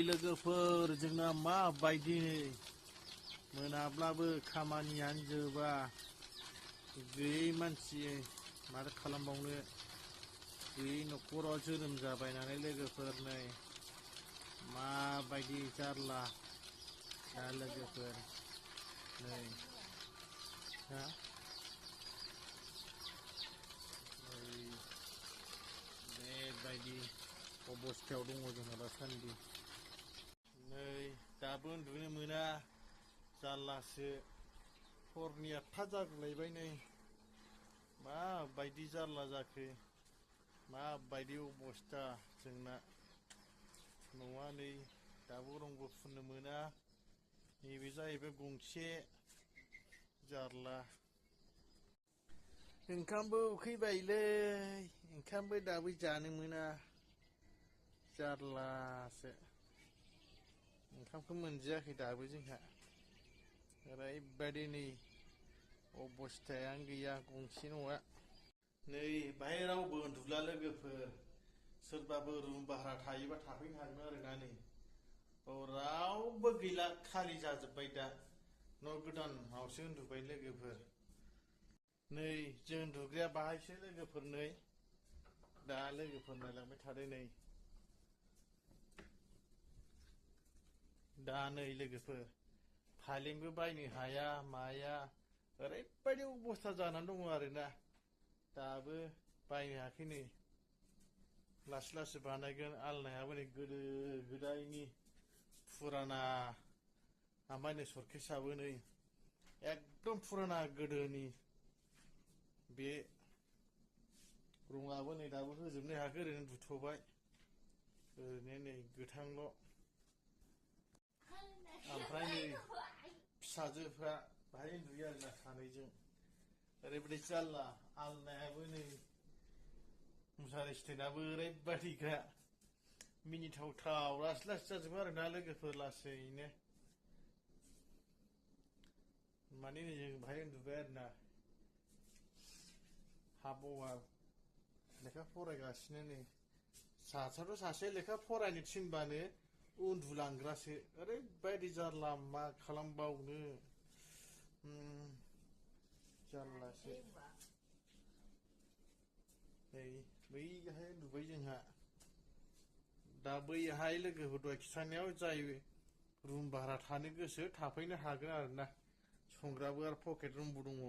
लोगोफोर जोंना माबायदि मोनाब्लाबो खामानियानो जोबा गैयै मानसि माथो खालामबावनो गैयै न'खराव जोनोम जाबाय नालाय लोगोफोर नै माबायदि जारला दा लोगोफोर नै हा बेबायदि अबस्थायाव दङ जोंहा दासान्दि नै दाबो उन्दुनो मोना जारलासो हरनि 8था जागुलायबाय नै माबायदि जारला जाखो माबायदि अबस्था जोंना न'आ नै दाबो रंबो फुननो मोना नैबे जाहैबाय गंसे जारला ओंखामबो उखैबायलै ओंखामबो दाबो जानो मोना जारलासो ओंखामखौ मोनजायाखै दाबो जोंहा ओरैबायदि नै अबस्थायानो गैया गंसे न'आ नै बाहाय रावबो उन्दुला लोगोफोर सोरबाबो रुम भारा थायोबा थाफैनो हागोन आरोना नै रावबो गैला खालि जाजोब्बाय दा न' गोदानावसो उन्दुबाय लोगोफोर नै जों उन्दुग्राया बाहायसो लोगोफोर नै दा लोगोफोर नायलांबाय थादो नै दा नै लोगोफोर फालेंबो बायनो हाया माया ओरैबायदि अबस्था जानानै दङ आरोना दाबो बायनो हायाखै नै लासै लासै बानायगोन आलनायाबो नै गोदो गोदायनि फुराना ओमफ्राय नै सर्केसाबो नै एकदम फुराना गोदोनि बे रङाबो नै दाबो होजोबनो हायाखै ओरैनो दुथ'बाय ओरैनो नै गोथांल' ओमफ्राय नै फिसाजोफ्रा बाहाय उन्दुयो आरोना सानैजों ओरैबायदि जारला आलनायाबो नै मुसारि स्टेनाबो ओरैबायदिखा मिनिथावथाव लासै लासै जाजोबो आरोना लोगोफोर लासैनो माने नै जों बाहाय उन्दुबाय आरोना हाबवा लेखा फरायगासिनो नै सासेयाथ' सासे लेखा फरायनो थिनबानो उन्दुलांग्रासो ओरैबायदि जारला मा खालामबावनो जारलासो नै बैहाय उन्दुबाय जोंहा दा बैहाय लोगोफोर दहाय खिथानायाव जाय रुम भारा थानो गोसो थाफैनो हागोन आरोना संग्राबो आरो पकेट रुमबो दङ